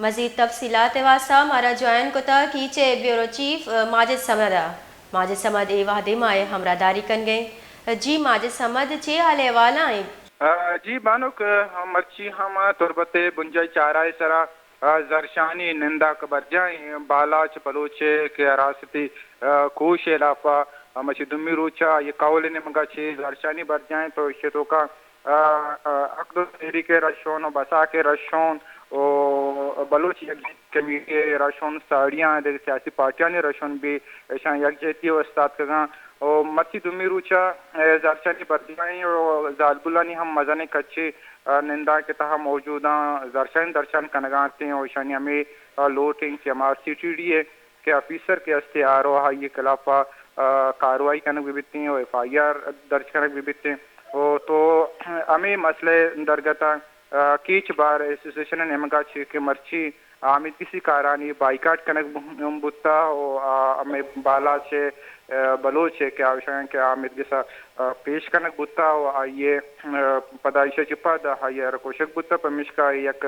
مزید تفصیلات ءِ واستہ مارا جوائن کتا کیچ ءِ بیورو چیف، ءَ، ماجد صمد ءَ۔ ماجد صمد اے وہدے ما ءِ ہمراہداری کنگ ءَ ایں۔ جی ماجد صمد، چے حال احوال ایں؟ آ، جی بانک، آ، مرچی ہم تربت ءِ بنجاہی چارہ ءِ سرا، آ، زہرشانی ننداک برجاہ ایں۔ بالاچ بلوچ ءِ کہ ہراستی، آ، کوش ءِ ہلاپ ءَ، آ، مرچی دومی روچ ءَ آئی ءِ کہول ءِ نیمگ ءَ چہ زہرشانی برجاہ ایں، تو ایشی ءِ توکا، آ، آ، حق دو تحریک ءِ رہشون و بساک ءِ رہشون و بلوچ یکجہتی کمیٹی ءِ رہشون، ساڑیاں دگہ سیاسی پارٹیانی رہشون بھی ایشاں یکجہتی ءِ واستہ اتکگاں۔ و مرچی دومی روچ ءَ، اے، زہرشانی برجاہ ایں و زالبولانی ہم مزنیں کچے، آ، ننداک ءِ تہا موجود آں، زہرشانی درشان کنگ ءَ انت و ایشانی ہمے، آ، لوٹ ایں کہ ہما سی ٹی ڈی ءِ کہ آفیسر کہ استے آر او آئی ءِ خلاف ءَ، آ، کاروائی کنگ بہ بیتیں و ایف آئی آر درج کنگ بہ بیتیں۔ و تو ہمے مسئلہ ءِ درگت ءَ، آ، کیچ بار ایسوسی ایشن ءِ نیمگ ءَ چہ کہ مرچی آمیدگسی کارانی بائیکاٹ کنگ بوتہ و، آ، ہمے بالاچ ءِ، آ، بلوچ ءِ کہ آ، کہ آمیدگس ءَ، آ، پیش کنگ بوتہ و آئی ءَ، آ، پدا ایشی ءَ چہ پد آئی ءَ را کشگ بوتہ، پمیشکا یک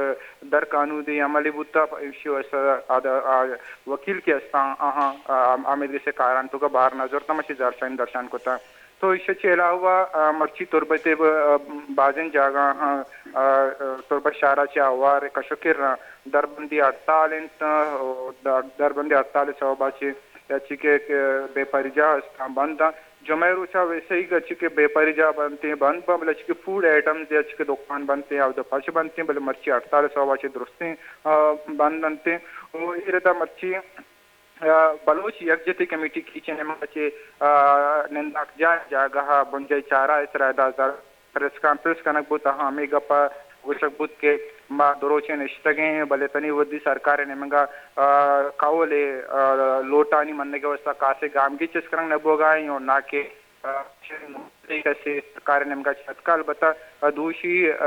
در قانودی عملے بوتہ، ایشی ءِ واستہ آ، آ، وکیل کہ استاں آہاں، آ، آمیدگس ءِ کارانی توکا بہر نہ زرتہ، مرچی زہرشانی درشان کتہ۔ تو ایشی ءَ چہ علاوہ، آ، مرچی تربت ءِ ب-، آ، بازیں جاگہاں، آ، آ، تربت شہر ءَ چہ آوار کش و کر آں، دربندی ہڑتال انت، آ، در-، دربندی ہڑتال ءِ سوب ءَ چہ یا چی کہ، کہ بیپاری جاہ استاں بند آں۔ جمعہ ءِ روچ ءَ ویسے ہی گچی کہ بیپاری جاہ بنتیں بند باں، بلے چی کہ فوڈ آئٹمز یا چی کہ دکان بنتیں، آ دو پچ بنتیں، بلے مرچی ہڑتال ءِ سوب ءَ چہ درستیں، آ، بند انتیں۔ و اے ردا مرچی، آ، بلوچ یکجہتی کمیٹی کیچ ءِ نیمگ ءَ چہ، آ، ننداک جاہ جاگہ ءَ بنجاہی چارہ ءِ سرا ادا زر پریس کانفرنس کنگ بوت، آہاں ہمے گپ ءَ گوشگ بوت کہ ما دو روچ ءَ نشتگ ایں، بلے تنی وھدی سرکار ءِ نیمگ ءَ، آ، کہول ءِ، آ، لوٹانی منگ ءِ واستہ کاسے گامگیج چست کنگ نہ بوگ ءَ ایں، اور نہ کہ، آ، کسے سرکار ءِ نیمگ ءَ چہ اتکگ۔ البتہ، آ، دوشی، آ،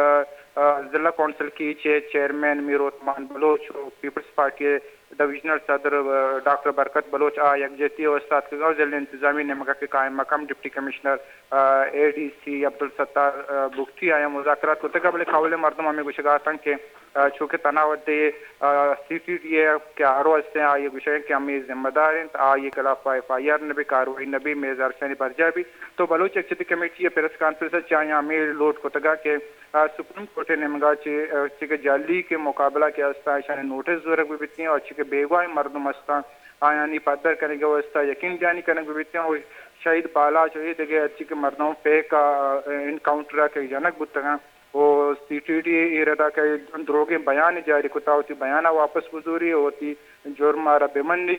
آ، ضلع کونسل کیچ ءِ چیئرمین میر عثمان بلوچ و پیپلز پارٹی ءِ ڈویژنل صدر، آ، ڈاکٹر برکت بلوچ آ یکجہتی ءِ واستہ اتکگ ءُ ضلع انتظامی ءِ نیمگ ءَ کہ قائم مقام ڈپٹی کمشنر، آ، اے ڈی سی عبدالستار، آ، بگٹی آیاں مذاکرات کتگ، بلے کہول ءِ مردم ہمے گوشگ ءَ اتنت کہ، آ، چونکہ تھنا وھدے، آ، سی ٹی ڈی ءِ کہ آر او ہستیں، آئی ءَ گوشگ کہ ہمے ذمہ دار انت، آئی ءِ خلاف ءَ ایف آئی آر نہ بی، کاروائی نہ بی، مئے زہرشانی برجاہ بی۔ تو بلوچ یکجہتی کمیٹی ءِ پریس کانفرنس ءَ چہ آیاں ہمے لوٹ کتگ کہ، آ، سپریم کورٹ ءِ نیمگ ءَ چہ، آ، چہ کہ جعلی کہ مقابلہ کہ استاں، ایشانی نوٹس زورگ بہ بیتیں اور چہ کہ بیگواہیں مردم استاں، آیانی پدر کنگ ءِ واستہ یقین دہانی کنگ بہ بیتیں اور شہید بالاچ ءُ اے دگہ ہرچی کہ مردم پیک ءَ، آ، انکاؤنٹر ءَ کہ جنگ بوتگ انت ءُ سی ٹی ڈی ءَ اے ردا کہ دروگیں بیانے جاری کتا، وتی بیان ءَ واپس بزوری ءُ وتی جرم ءَ را بہ منی۔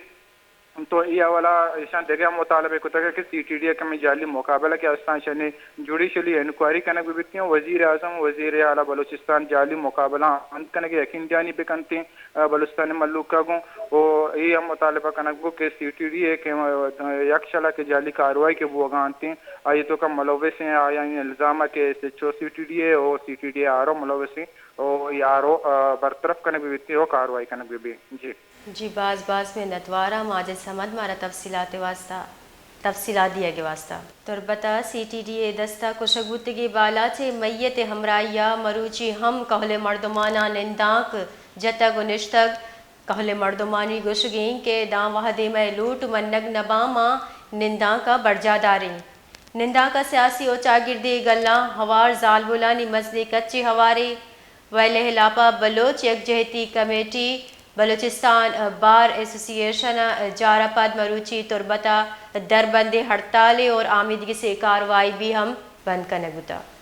تو اے حوالہ ءَ ایشاں دگہ ہم مطالبہ کتگ کہ سی ٹی ڈی ءِ کمیں جعلی مقابلہ کہ استاں، ایشانی جوڈیشلی انکوائری کنگ بہ بیتیں۔ وزیر اعظم، وزیر اعلیٰ بلوچستان جعلی مقابلہ بند کنگ ءِ یقین دہانی بہ کنتیں، آ، بلوچستان ءِ مھلوک ءَ گوں۔ ءُ اے ہم مطالبہ کنگ بوت کہ سی ٹی ڈی ءِ کہ، آ، یک شلا کہ جعلی کاروائی کہ بوگ ءَ انتیں، آئی ءِ توکا ملوثیں، آیانی الزام ءَ کہ S H O C T D ءِ ءُ سی ٹی ڈی ءِ آر او ملوثیں ءُ اے آر او، آ، برطرف کنگ بہ بیتیں ءُ کاروائی کنگ بہ بیت۔ جی۔ جی، باز باز منتوار آں ماجد صمد مارا تفصیلات ءِ واستہ، تفصیلات دیگ ءِ واستہ۔ تربت ءَ سی ٹی ڈی ءِ دست ءَ کشگ بوتگیں بالاچ ءِ میت ءِ ہمراہی ءَ مروچی ہم کہول ءِ مردماناں نندانک جتگ ءُ نشتگ۔ کہول ءِ مردمانی گوشگ ایں کہ داں وہدے مئے لوٹ منگ نہ باں، ما نندانک ءَ برجاہ داریں۔ نندانک ءَ سیاسی ءُ چاگردی گلاں ہوار زالبولانی مزنیں کچے ہوارے۔ ویل ءِ ہلاپ ءَ بلوچ یکجہتی کمیٹی، بلوچستان بار ایسوسی ایشن ءَ جار ءَ پد مروچی تربت ءَ دربندیں ہڑتالے اور آمیدگسیں کاروائی بھی ہم بند کنگ بوتگ۔